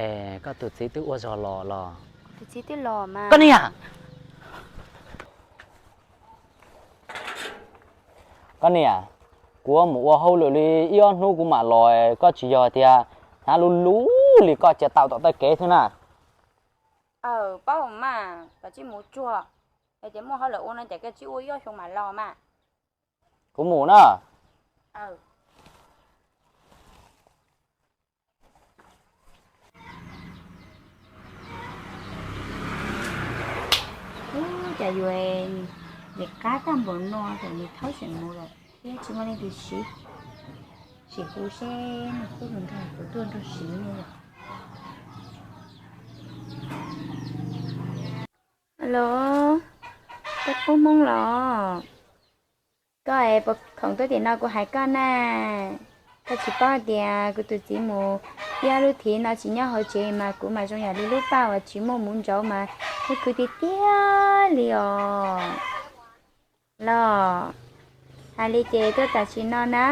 Es koj tus txiv twb ua zog los los? Tus txiv twb los mas. Koj niam, koj niam, kuv mus ua hauj lwm li ib ob hnub kuv mam los, koj tsis yog tias hnyav lub lub li koj cia tau tom tej kev thiab na. Aw, paub mas, koj cia li mus tsuag, yog tias muaj hauj lwm ua no ces koj cia li ua ib ob xyoo mam los mas. Kuv mus na. Ub, cas yuav nws qab tag npaum no ces nws thaub seem mus lawm thiab tsis muaj leej twg siv. Sim hu seb nws qub hluas nraug puas tuaj nrog siv no. Alo, koj qub Hmoob los? Koj es puas khoom tuaj tim no kuv hais koj na. Koj tsis paub tias kuv tus txiv mus ib ob lub thiv no tsis nyob hauv tsev mas kuv mas zoo yam li lub paj uas tsis muaj muv ntsauv mas khwv khwv tiag tiag li os. Los, hais li ces tuaj tam sim no na.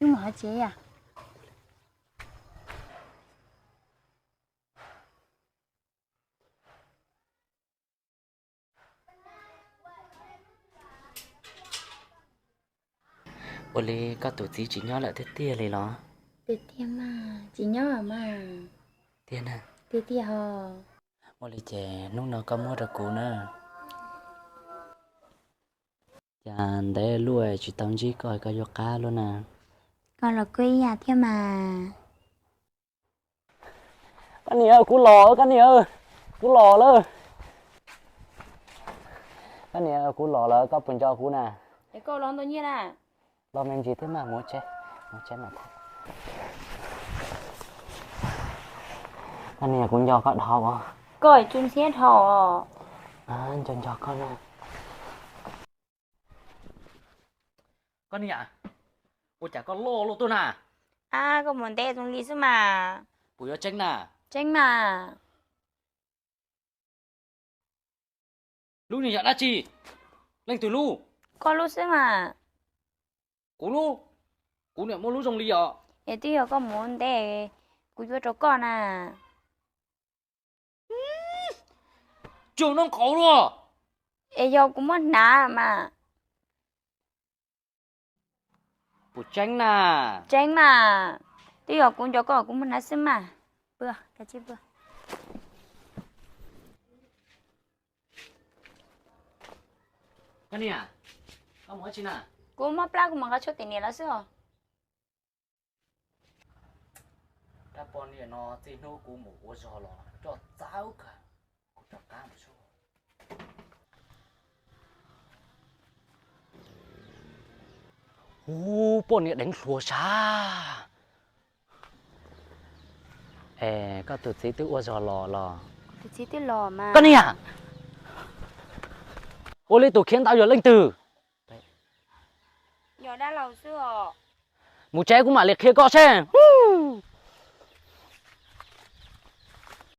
Wb mus hauv tsev yom. Ua li koj tus txiv tsis nyob lawm tiag tiag li los? Tiag tiag mas, tsis nyob mas. Tiag na? Tiag tiag os. Ua li ces hnub no koj muab rau kuv na. Cas ntev luaj tsis tau ntsib koj, koj yuav qab luaj na. Koj los kuj ib yam thiab mas. Koj niam, kuv los, koj niam, kuv los lawm. Koj niam, kuv los lawm, koj puas nco kuv na? Los me ntsis thiab mas, mus tsev, mus tsev mas. Koj niam, kuv nco koj dhau os. Koj tsis ntxhiab dhau os. Nco nco koj na. Koj niam, ua cas koj loj luaj tuaj na? Ab, koj mus ntev zoo li xwb mas. Puas yuav tseeb na? Tseeb mas. Lub niag yam dab tsi? Leej twg lub? Koj lub xwb mas. Kuv lub? Kuv niam muaj lub zoo li os. Es twb yog koj mus ntev, kuv yuav rau koj na. Tsuag noj nqaus luaj. Es yog kuv muab hnav mas. Puas tseeb na? Tseeb mas, twb yog kuv nco koj kuv muab hnav xwb mas. Pw, kav tsij pw. Koj niam, koj mus dab tsi na? Kuv mob plab kuv mus nqa tshuaj tim niam lawv xwb os. Dab poj niam no txij hnub kuv mus ua zog los coj txawv kawg, kuv rov qab mus xwb. Ub, poj niam deev hluas sab. Es koj tus txiv twb ua zog los los? Tus txiv twb los mas. Koj niam, ua li tus khiav ntawd yog leej twg? Yog dab laug xwb os. Mus tsev kuv mam li qhia koj seb.